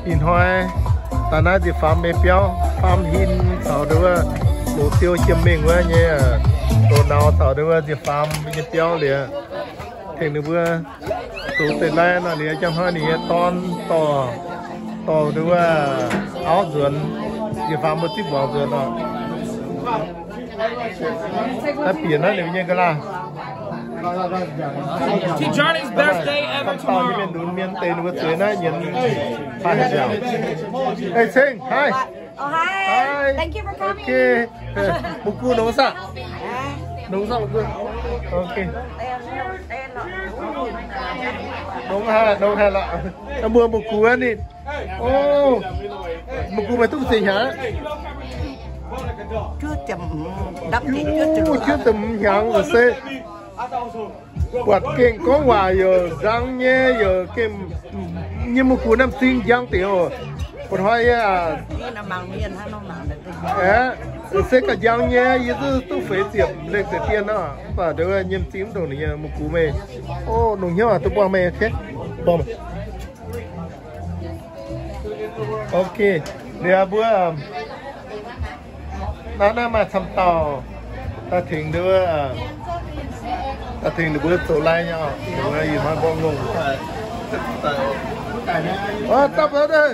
Ih hnoi daaih naaiv nziex faam mengh biauv, faam hin caux nduov wuov loz-ziou jiem mengh wuov nyei, loz-nauz caux nduov wuov nziex faam nyei biauv liuz, tengx ninh mbuo zoux deix lai nor liuz, jangx hnoi ninh nyei dorn dorh, dorh nduov wuov auv nzuonx, nziex faam mbuo zipv mbuangz nzuonx oc. Naaiv bieqc naaiv liuz nyei ga'laah. Today's Johnny's best day ever tomorrow. Mienh lunx mienh deix ninh mbuo zueiz naaiv nyienz fai haic nziaauc. Ei Ceng, hi. Oh, hi. Hi. Thank you for coming. Okay. Mbuo gu nongx saah? Nongx saah mbuo gu? Okay. Nongx haic, nongx haic lorqc. Mbuo mbuo gu aqv ninh. O, mbuo gu meih duqv ziex hnyangx? Juov ziepc hmz hnyangx se buatc gengh gorngv waac yaac nzang nyei, yaac gengh nyei mbuo gu naaiv m'zing njang deix oc. Ba'hnoi yie aac, aeqv, se gauh njang nyei, yie duqv duqv feix ziepc lengh deix dien nor, mv baac nduov nyei m'zing mv ndongc ninh nyei mbuo gu meih. O, longc hnyouv duqv buangh meih. Ok, liuz mbuo naaiv naaiv maaih camv dauh daaih tengx nduov, daaih tengx ninh mbuo zoux lai nyei oc. Ih hnoi mbuo ngongh. Dapv deix.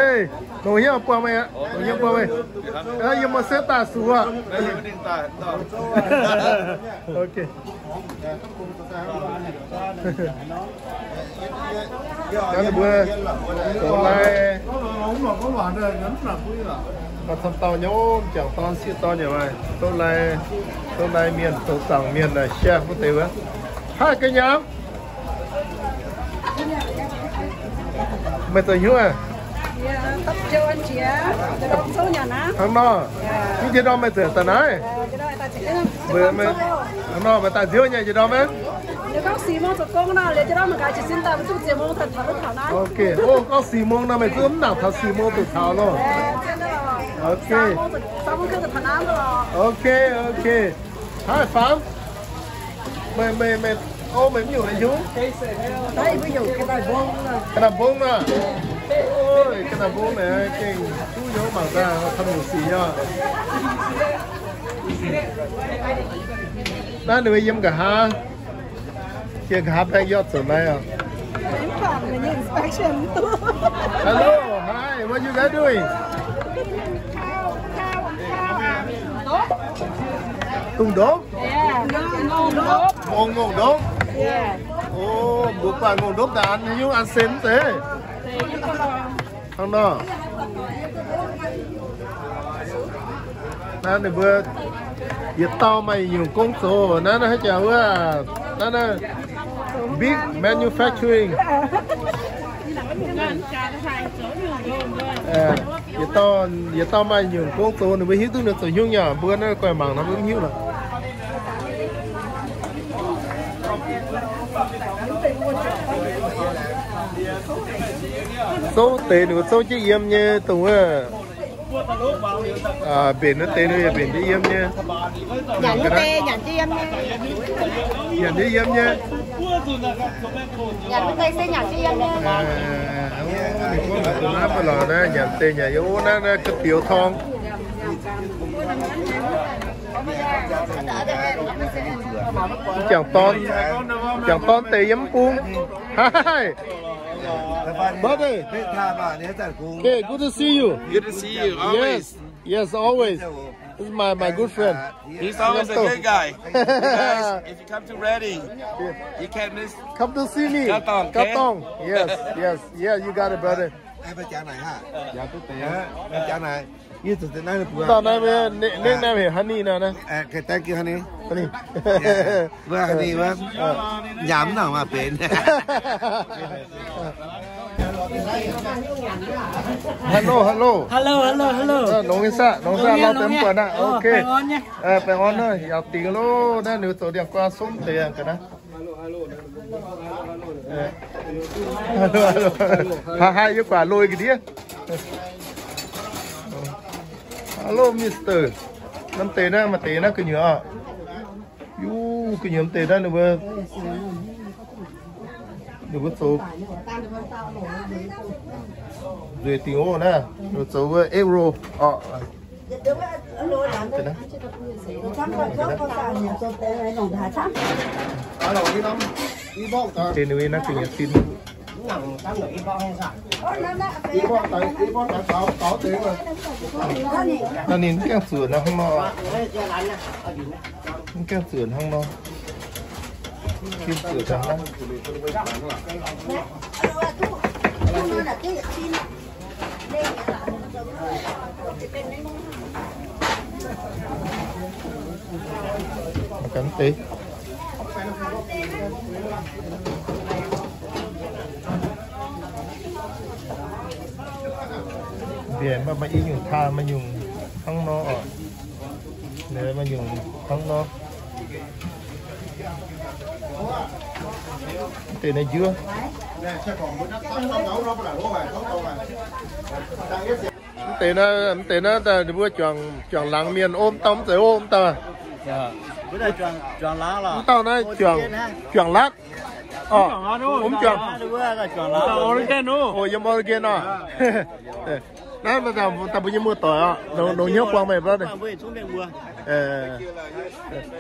Ei, longc hnyouv buangh meih aqv. Longc hnyouv buangh meih. Yie mbuo se daaih suqv aqv. Ok. Naaiv ninh mbuo zoux lai, maaih camv dauh nyei, m'jangc dorn sieqv dorn yaac maaih, zoux lai, zoux lai mienh, zoux zaangc mienh, chef wuov deix wuov. Haih ga'nyaam. Meih zoux hnyouv aqv? Hnangv nor, mv njiec ndorm meih zoux daaih naaiv? Hnangv nor, meih daaih nziouv nyei njiec ndorm maiv? Ok, o, gorngv สี่โมง nor meih zungv mv nangc taux สี่โมง doqc taux loh. Ok. Ok, ok. Haih faam. Meih, meih, meih, o, meih mv nyungc naaiv hnyouv? Ga'naaiv mbong nor. Ga'naaiv mbong naaic gengh duqv hnyouv mangc daaih camv nyungc sic nyei. Naaiv ninh mbuo yiem nqa'haav, yiem nqa'haav baeng yaac zoux naaiv oc. Hello, hi, what you guys doing? Dungh ndopv? Ngongh, ngongh ndopv? O, mbuo buatc ngongh ndopv daaih an haaix nyungc, an sen mv zeiz? Hnangv nor. Naaiv ninh mbuo yietc dauh maaih nyungc gong zoux. Naaiv, naaiv haaix jaax wuov, naaiv, naaiv big manufacturing. Yietc dauh, yietc dauh maaih nyungc gong zoux, ninh mbuo hiuv duqv ninh zoux haaix nyungc nyei. Mbuo naaiv guai mangc nor mbuo mv hiuv lorqc. Zouv deix ninh mbuo zouv jienv yiem nyei dongh wuov, mbenc naaiv deix ninh mbuo yaac mbenc jienv yiem nyei. Nyanc deix, nyanc jienv yiem nyei. Nyanc jienv yiem nyei. Nyanc deix se nyanc jienv yiem nyei. Ninh gorngv mangc duqv naaiv mv lorqc naaiv, nyanc deix nyanc yiem. O, naaiv, naaiv ga'biouv torng. Jangc dorn, jangc dorn deix yiem mv bung. Hi. Brother. Okay, good to see you. Good to see you. Always. Yes, yes, always. This is my, my good friend. He's always a good guy. You guys, if you come to Reading, you can't miss. Come to see me. Katong, okay? Katong. Yes, yes, yeah, you got it, brother. Ai, mbuo jangx naaic haac? Jangx duqv deix. Mbuo jangx naaic. Yie zuqc naaiv mbuo. Dauh naaiv mbuo, nickname heuc Honey nor naaiv. Thank you, Honey. Honey. Mbuo Honey wuov, nyaam mv nangc maaih benx. Hello, hello. Hello, hello, hello. Longx nyei saah, longx saah, longx nyei, longx nyei. Lorz deix mv buatc naaiv. Ok. Baengh orn nor, yaac dingc loh. Naaiv ninh zoux ndiangx-guaa somv deix ga'naaiv. Hello, hello. Haaix, haaix yie guaax loz ga'ndiev. Hello, mister. Norm deix naaiv, maaih deix naaiv gu'nyuoz oc. Yuv, gu'nyuoz deix naaiv ninh mbuo. Ninh mbuo zoux nzueic dingc oc naaiv. Ninh mbuo zoux wuov egg roll orqc. Deix ninh mbuo naaiv gengh nyei sin. Naaiv ninh mv gaengh zuoqc naaiv hnangv nor. Mv gaengh zuoqc hnangv nor. Sin zuoqc daaih hnangv. Ganh deix. Mbienc maaih, maaih i nyungc taan, maaih nyungc hnangv nor oc. Maaih nyungc hnangv nor. Mv deix naaiv njuov. Mv deix naaiv, mv deix naaiv daaih ninh mbuo juangc, juangc laangz mienh ov, mv dauh mv zeiz ov, mv dauh. Mv dauh naaiv juangc, juangc Latv. Orqc, mv juangc. Oregon oc. Oc, yiem Oregon oc. Naaiv daaih mbuo nyei muoz-doic oc, longc hnyouv buangh meih brother.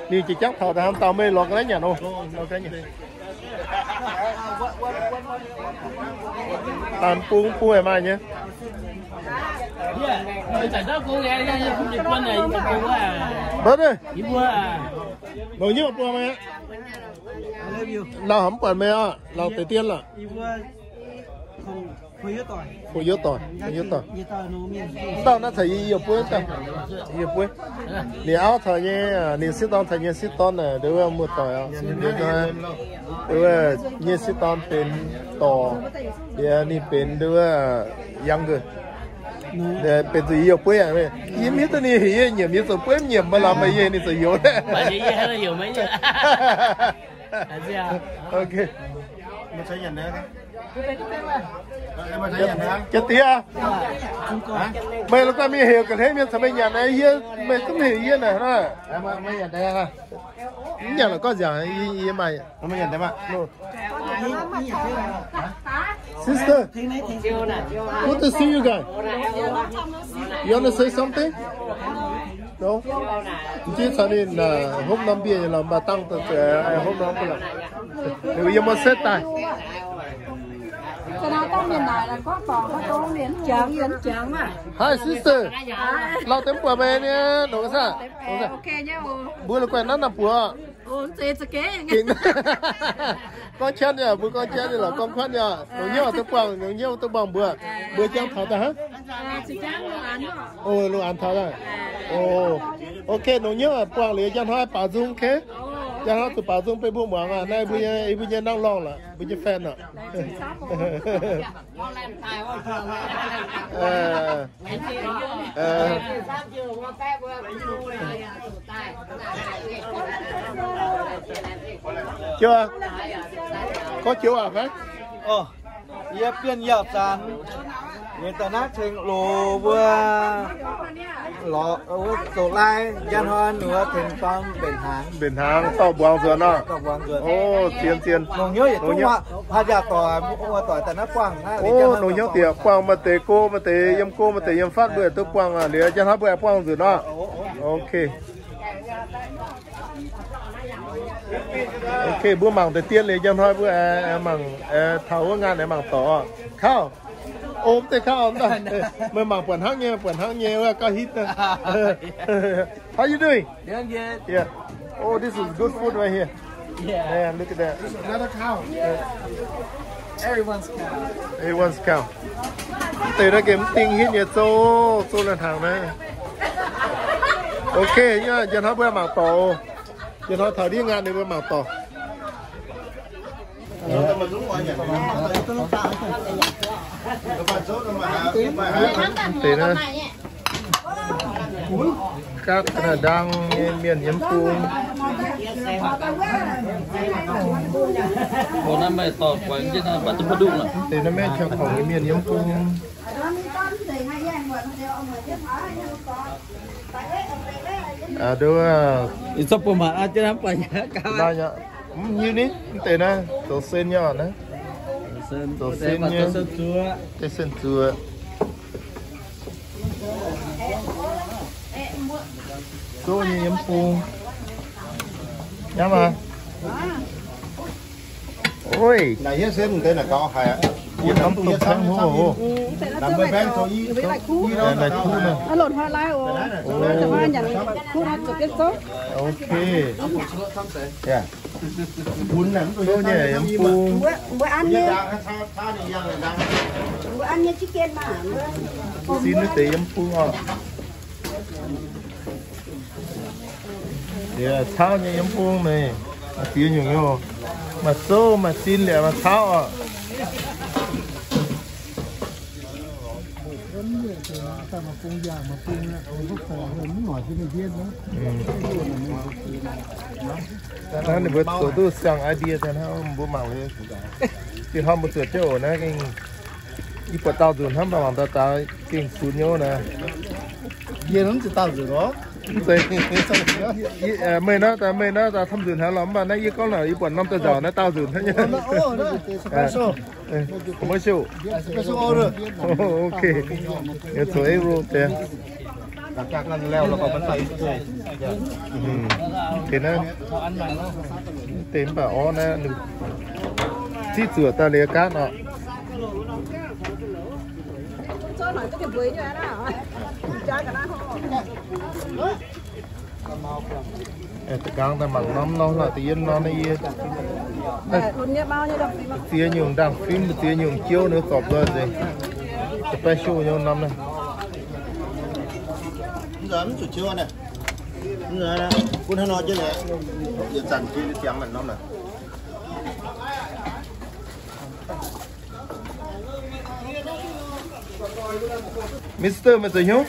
Ninh jiex jangv taux daaih hnamv dauh meih lorz ga'naaiv nyanc oc. Daaih bung bung aengx maaih nyei. Brother, longc hnyouv buangh meih aqv. Lauh mv buatc meih oc, lauh deix dien lorqc. Fu'juv doic, fu'juv doic. Dauh naaiv caux yie yietc buo, yietc buo. Ninh auv caux nyei, ninh sieqv dorn caux nyei sieqv dorn naaic, nduov wuov muoz-doic oc. Nduov wuov nyei sieqv dorn benx dorc, liuz ninh benx nduov wuov younger. Benx zuqc yie yietc buo aqv. Yie mv hiuv duqv ninh heuc yie nyiemc, yie zoux buo mv nyiemc, maiv lamh maiv yie ninh zoux youz. Ok. Jiex diex, meih la'guaih mingh heuc ga'hlen mienh caux meih nyanc naaiv, yie, meih zungv heuc yie naaic. Mv nyanc la'gorngv nziaauc, yie maaih. Sister, good to see you guys. You wanna say something? No? M'jiex caux ninh hopv norm mbienv nyei lorqc, mv baac dangh hopv norm mbienv lorqc. Liuz yie mbuo setv daaih. Hi sister. Lauh deix mv buatc meih nyei, nongx saah? Mbuo la'guaih nanv naaiv buoz. Gorngv qenv nyei, mbuo gorngv qenv nyei lorqc, gorngv kuanv nyei. Nongx hnyouv duqv buangh, nongx hnyouv duqv buangh mbuo. Mbuo jangx taux daaih hnangv. O, lungh aanx taux daaih. O, ok, nongx hnyouv buangh liuz njang hnoi baaux nzung, ok? Njang hnoi zuqc baaux nzung beiv mbuo muangx aqv. Naaiv mbuo nyei, mbuo nyei nangv lorngh lorqc, mbuo nyei fan lorqc. Joux, gorngv joux aac fai? Yie Bienh Yauh Zanx, yie daaih naaiv tengx loz mbuo lorz wuov zoux lai, njang hnoi ninh mbuo tengx dorn mbenc hnaangx. Mbenc hnaangx dorh mbuangz nzuonx nor. O, zien zien. Nongx hnyouv yietc zungv haaix yaac doic, doic daaih naaiv buangh. O, nongx hnyouv diex buangh maaih deix go, maaih deix yiem go, maaih deix yiem fatv mbuo duqv buangh aqv. Liuz njang hnoi mbuo aengx buangh nzuonx nor. Ok. Ok, mbuo mangc deix dien liuz njang hnoi mbuo aengx mangc, taux wuov ngaanc aengx mangc dorc. Kauv, o, mv deix kauv, meih mangc buatc hnangv nyei, buatc hnangv nyei wuov gauh hitv. How you doing? Doing good. Yeah. Oh, this is good food right here. Yeah. Man, look at that. This is another cow. Everyone's cow. Everyone's cow. Mv deix naaiv gengh mv dingh hitv nyei zouv, zouv naaiv hnaangx naaiv. Ok, njang hnoi mbuo mangc dorc. Njang hnoi taux ndiev ngaanc ninh mbuo mangc dorc. Mv deix naaiv, gaatv naaiv ndaang nyei mienh yiem bung. Mv deix naaiv maiv qangx korngc nyei mienh yiem bung. Aa, nduov, mv hiuv ni, mv deix naaiv zoux sen nyei naaiv. Zoux sin nyei, deix sen zuoqc. Zoh nyei yiem bung. Hnamv maah. Oi. Naaic hietv se mv deix naaic gaux haic aqv. Yie hnamv duqv hietv camv hov. Naaic kuv nor. Ok. Zoh nyei yiem bung. Mbuo, mbuo an nyei, mbuo an nyei jienv gien maah. Sin naaiv deix yiem bung oc. Liuz cauv nyei yiem bung naaic, maaih ziex nyungc nyei oc. Maaih souv, maaih sin liuz maaih cauv oc. Naaiv ninh mbuo zoux duqv siang-idea daaih hnangv, mbuo mangc liuz. Dinh hnoi mbuo zuotc jienv oc naaiv gengh, yie buatc daauh nzunc hnangv, mv baac mangc daaih daaih gengh sunx nyei naaiv. Yie mv zeiz daauh nzunc oc. Mv zeiz. Meih naaiv daaih, meih naaiv daaih camv nzunc hnangv lorqc, mv baac naaiv yie gorngv naaic yie buatc norm daaih nzauc naaiv daauh nzunc hnangv nyei. Commercial. Ok. Zoux egg roll deix. Deix naaiv, deix mv baac orv naaiv, ziqv zuoqc daaih liuz gaatv oc. Da'gaang daaih mangc norm nor, da'yietv nor naaiv yie, ziex nyungc ndaangh fim, ziex nyungc jiouv ninh zorpc nzoih nzengc. Special nyei norm naaiv. Mv zuqc jiouv naaiv. Bun hnangv nor jienv naaiv, yietc zanc jienv ziangx mangc norm naaiv. Mister, meih zoux hnyouv?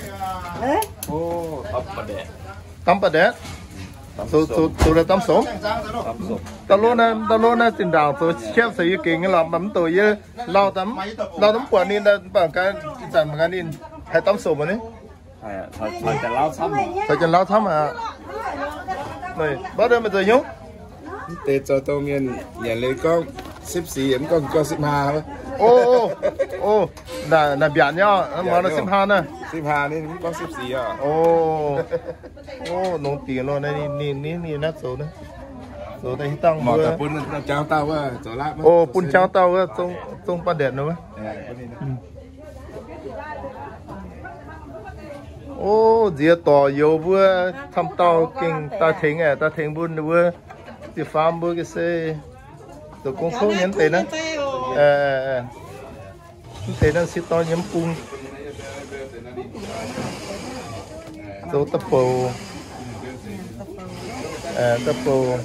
Dam ba'ndaeqc. Zoux, zoux daaih dam somx. Da'lov naaiv, da'lov naaiv zinh ndaangc zoux siepv se yie gengh nyei lorqc, mv baac mv douc yie lauh daaih mv buatc ninh, mv baac ih zanc mangc gaax ninh haiz dam somx aqv ni. Caux janx-lauv camv aqv. Mv deix zoux dongh mienh nyanc liuz gorngv sipv sic, mv gorngv gorngv sipv haa. O, naaic mbiaatc nyei, muangx naaic sipv haa naaiv. Sipv haa ni mv gorngv sipv sic oc. O, nongx dingc loh, ninh, ninh, ninh naaiv zoux naaiv, zoux daaih haaix dangh mbuo. O, bun jangv dauh wuov, zong ba'ndaeqc nor wuov. O, nziex dorc youz mbuo camv dauh gengh daaih tengx aeqv, daaih tengx mbuo ninh mbuo ziepc faam mbuo ga'sie zoux gong kouv nyei mv deix naaiv. Mv deix naaiv sieqv dorn nyei mv bung. Zoux da'bouc, da'bouc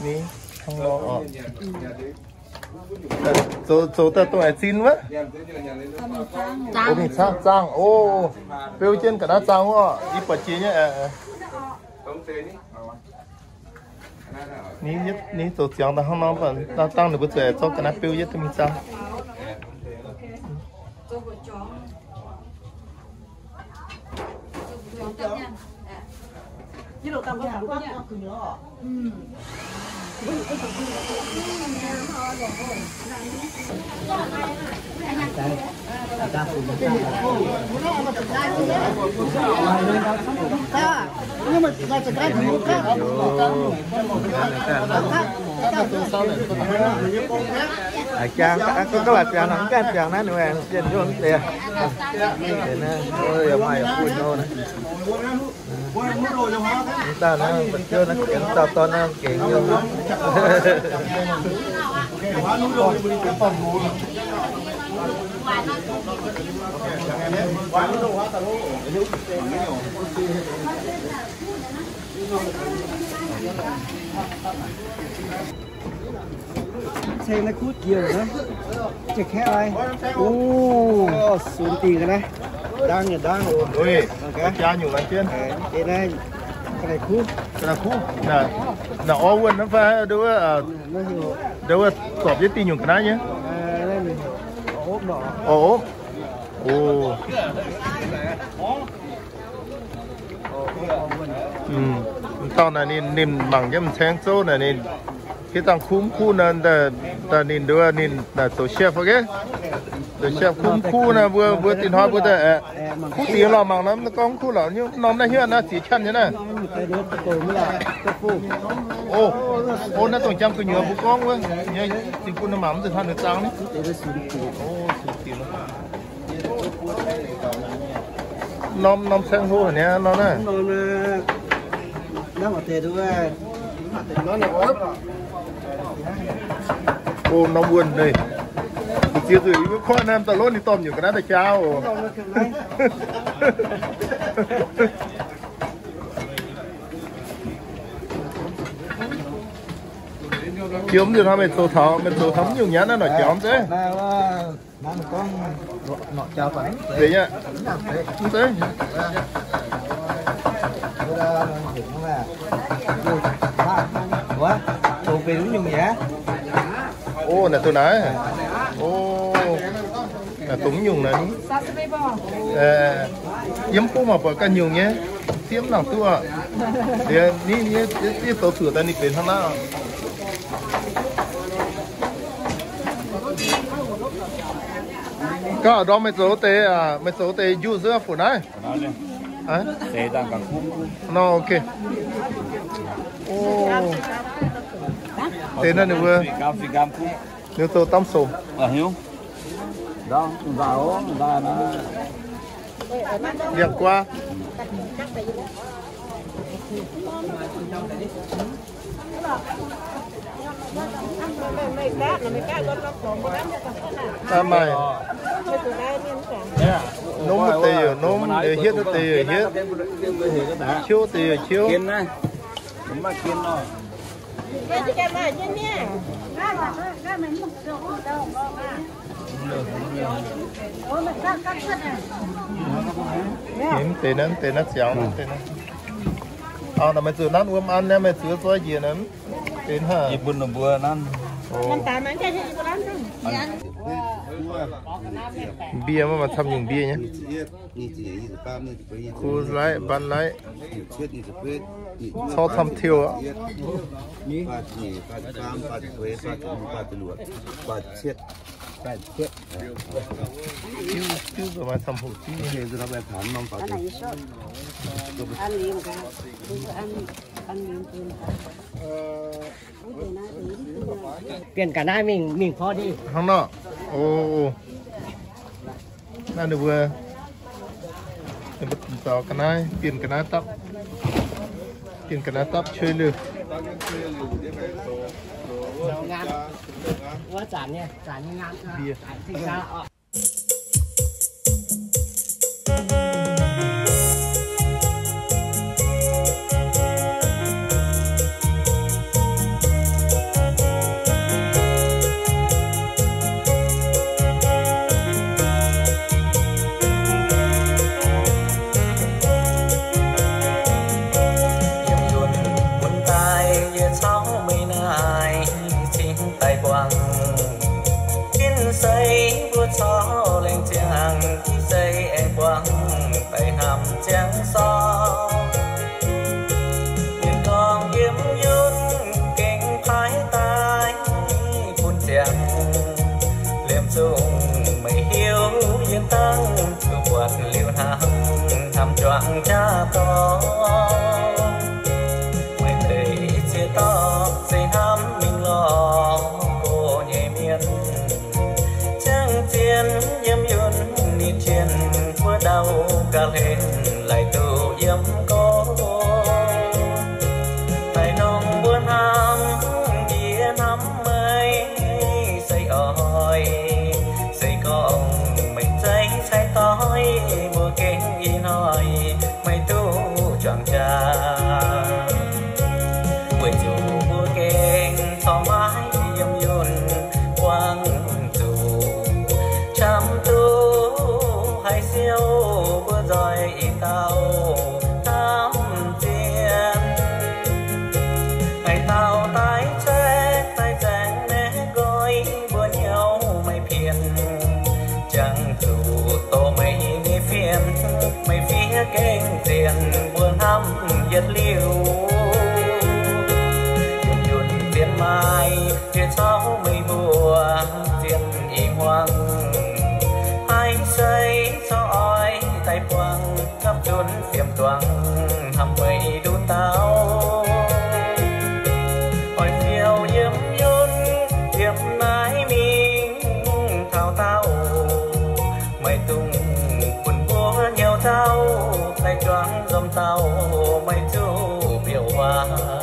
ni hnangv nor oc. Zoux, zoux daaih dongh haaix zin wuov? O, mingh zaangv, zaangv, o, beu jienv ga'naaiv zaangv wuov, yie buatc jiex nyei. Ni, ni zoux ziangx daaih hnangv nor, dangh ninh mbuo zuqc zorqv ga'naaiv beu yietv mingh zaangv. Aa, jangx, aa, gorngv, gorngv laaix jangx nor, mv gaengh jangx naaiv, ninh aengx jienh nzunc deix. Deix naaiv, o, yaac maaih yaac bun nor naaiv. Mv dauh naaiv, mv baac jiouv naaiv gengh, dauh dorn naaiv gengh nyei. Ceng naaiv kuv jiex naaiv, jiex kaeqv lai. O, sunx dingc ga'naaiv. Ndangv nyei ndangv. Jaa nyungc lai jienv. Deix naaiv ga'naaiv kuv. Ga'naaiv kuv. Naaic orv wuonh naaiv fai ndo wuov, ndo wuov zorpc jienv dingh nyungc ga'naaiv nyei. Orv opv. O. Dauh naaic ninh, ninh mangc jienv m'ceng zouv naaic ninh Hiuv dangh kuv mv kuv naaic, daaih ninh nduov ninh naaic zoux chef, ok? Zoux chef kuv mv kuv naaic, mbuo, mbuo dinh hnoi mbuo daaih aeqv, kuv dingc lorqc, mangc norm gorngv kuv lorqc, norm naaiv hiuv naaiv ziex qanv nyei naaiv. O, o, naaiv dongh jangx gu'nyuoz mbuo gorngv wuov, dinh bun mangc mv zuqc hnangv ninh zaang ni. Norm, norm saeng hlo haic niaa, norm naaiv. O, norm wuonh neic. Mbu'ziex nzueic yie mbuo koiv naaiv daaih lov ninh dorh nyungc ga'naaiv daaih jaa oc. Jiex mv nzunc hnoi meih zoux taux, meih zoux taux mv nyungc nyanv naaiv nor jaux mv zeiz. Mv zeiz. O, naaic dongh naaiv. O, naaic dongh mv nyungc naaiv. Yiem buv mangc buatc ganh nyungc nyei. Siemv nangc duqv. Liuz ni, ni, ni zoux zuoqc daaih ninh benx hnangv naaiv. Gauh ndorm meih zoux deix, meih zoux deix njuh zuov fuc naaiv. Nor, ok. Deix naaiv ninh mbuo, ninh zoux damv sou. Liangx guaav. Maaih, nomv wuov deix yaac nomv, hietv wuov deix yaac hietv, ciouv deix yaac ciouv. Mv deix naaiv, mv deix naaiv ziangx mv deix naaiv. Auv, naaiv meih zuqc nanv wuom an naaiv, meih zuqc zoi njiec naaiv. Benx haaix? Yie bun ninh mbuo nanv. Mbie maiv maaih camv nyungc mbie nyei. Coors Light, Bud Light. Cork camv tiuv aqv. Diuv, diuv maaih camv hoc diuv. Bienh ga'naaiv mingh, mingh porv diuh. Hnangv nor. O, naaiv ninh mbuo, ninh mbuo zaux ga'naaiv, bienh ga'naaiv dapv, bienh ga'naaiv dapv cuei liuz. Wuov zanc nyei, zanc nyei ngam. Yiem yunh bun daaih yie caux meih naaic cingx daaih buangh. Ginv sei mbuo corc lengc ziangh, ginv sei aengx buangh daaih hnamv ziangh sorng. Mienh gorngv yiem yunh gengh paaiv daaih bun ziangx. Liemh zungh meih hiuv yie dangv, duqv buatc liuz hnangv hnamv juangc jaax dorngx. Meih deix ziex dorngx se hnamv mingh lorz go nyei mienh. Ziangh zien yiem yunh nitv jienh, buov ndau ga'hlen laaix duqv yiem go. Daaih dongh mbuo hnamv yie hnamv meih, se oix se gorngv meih zeiz cai doix, mbuo gengh ih hnoi maiv duqv juangc jaax. Weic zuqc mbuo gengh corc maiv yiem yunh buangh zuqc, camv duqv haiz siou mbuo nzoih ih dauh hnamv zien. Haaix dauh daaih caeqv daaih zaengc naaiv nqoi, mbuo hnyouv maiv pien. Jangx zuqc doz meih nyei fien, meih fiev gengh zienh mbuo hnamv yietc liuz. Yunh zien maaih Zienx ih hmuangx, haiz sei corc oix daaih buangh, gapv zunv fiemx duangx hnamv meih nduqc dauh. Oix fiou yiem yunh, yiem naaiv mingh taux daauh, meih dungx bun mbuo hnyouv dauh, daaih juangc nzomc dauh meih zuqc biouv waac.